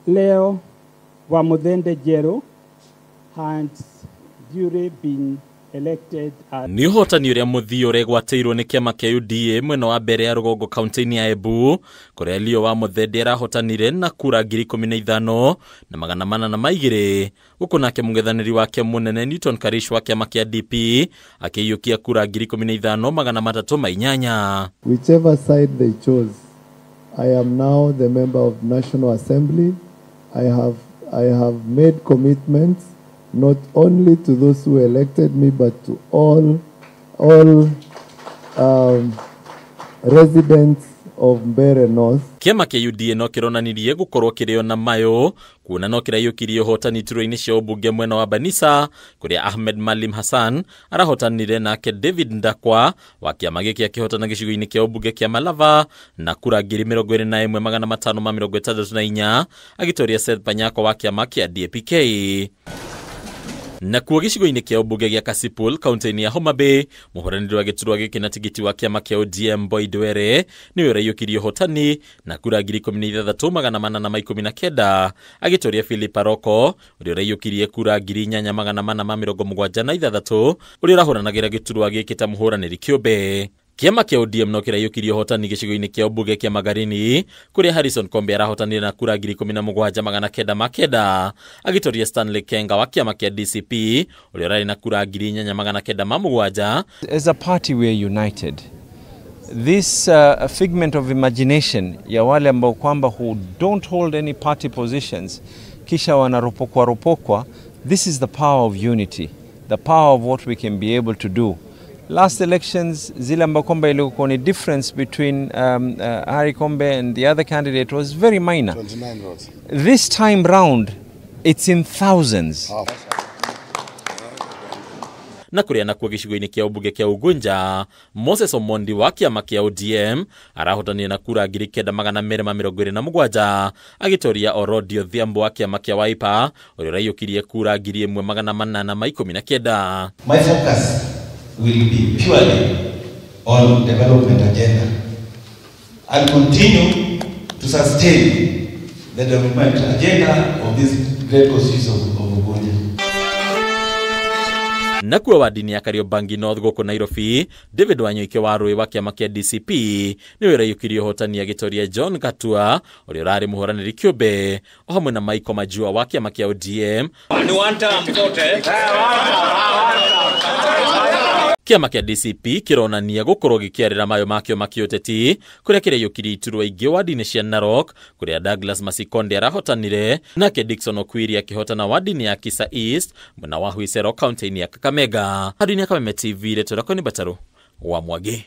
Leo Wamuthende Njeru has duly been elected as Nĩ ũhotani ũrĩa mũthii ũregwatĩirwo nĩ kĩama kĩa UDA mwena wa mbere ya rũgongo kaunti-inĩ ya Embu, kũrĩa Leo Wamuthende arahotanire na kura 15,402, gũkũ nake mũng'ethanĩri wake mũnene Newton Karish wa kĩama kĩa DP akĩiyũkia kura 15,308. Whichever side they chose, I am now the member of National Assembly. I have made commitments not only to those who elected me, but to all residents of Mbeere North. Kĩama kĩa UDA no kĩronanirie gũkorwo kĩrĩ ona mayo kuona no kĩraiyũkirie ũhotani iturwa-inĩ cia ũmbunge mwena wa Banisa, kũrĩa Ahmed Malim Hassan arahotanire, nake David Ndakwa wa kĩama gĩkĩ akĩhotana gĩcigo-inĩ kĩa ũmbunge kĩa Malava na kura 21,564, agĩtoria Seth Panyako wa kĩama kĩa DAPK. Nakuo gĩcigo-inĩ kĩa ũmbunge gĩa Kasipul kaunti-inĩ ya Homa Bay, mũhũranĩri wa gĩturwa gĩkĩ na tigiti wa kĩama kĩa ODM Boyd Were nĩwe ũraiyũkirie ũhotani na kura 16,819, agĩtoria Philip Aroko ũrĩa ũraiyũkirie kura 8,476, ũrĩa ũrahũranagĩra gĩturwa gĩkĩ ta mũhũranĩri kĩũmbe. Kĩama kĩa ODM no kĩraiyũkirie ũhotani gĩcigo-inĩ kĩa ũmbunge kĩa Magarini, kũrĩa Harrison Kombe arahotanire na kura 17,909, agĩtoria Stanley Kenga wa kĩama kĩa DCP ũrĩa ũrarĩ na kura 8,907. As a party, we are united. This figment of imagination ya wale ambao kwamba who don't hold any party positions kisha wanaropokwa ropokwa, this is the power of unity, the power of what we can be able to do. Last elections, zile ambao kwamba ilikuwa ni difference between Harry Kombe and the other candidate was very minor. 29 votes. This time round, it's in thousands. Na kũrĩa nakuo gĩcigo-inĩ kĩa ũmbunge kĩa Ugunja, Moses Omondi wa kĩama kĩa ODM arahotanire na kura 9,227, agĩtoria Orodio Odhiambo wa kĩama kĩa Wiper ũrĩa ũraiyũkirie kura 1,819. My focus will be purely on development agenda. I'll continue to sustain the development agenda of this great constituency of Ugunja. Nakuo wadi ya Kariobangi North gũkũ Nairobi, David Wanyoike wa Rũĩ wa kĩama kĩa DCP nĩwe ũraiyũkirie ũhotani, agĩtoria John Gatua ũrĩa ũrarĩ mũhũranĩri kĩũmbe, o hamwe na Michael Majua wa kĩama kĩa ODM. Ni one term zote. Kĩama kĩa DCP kĩronania gũkorwo gĩkĩarĩra mayo makĩo makĩũteti, kũrĩa kĩraiyũkirie iturwa ingĩ wadi-inĩ cia Narok, kũrĩa Douglas Masikonde arahotanire, nake Dickson Okwiri akĩhotana wadi-inĩ ya Kisa East mwena wa Huisero kaunti-inĩ ya Kakamega. Handũ-inĩ ya Kameme TV, rĩtwa rĩakwa nĩ Batarũ wa Mwangi.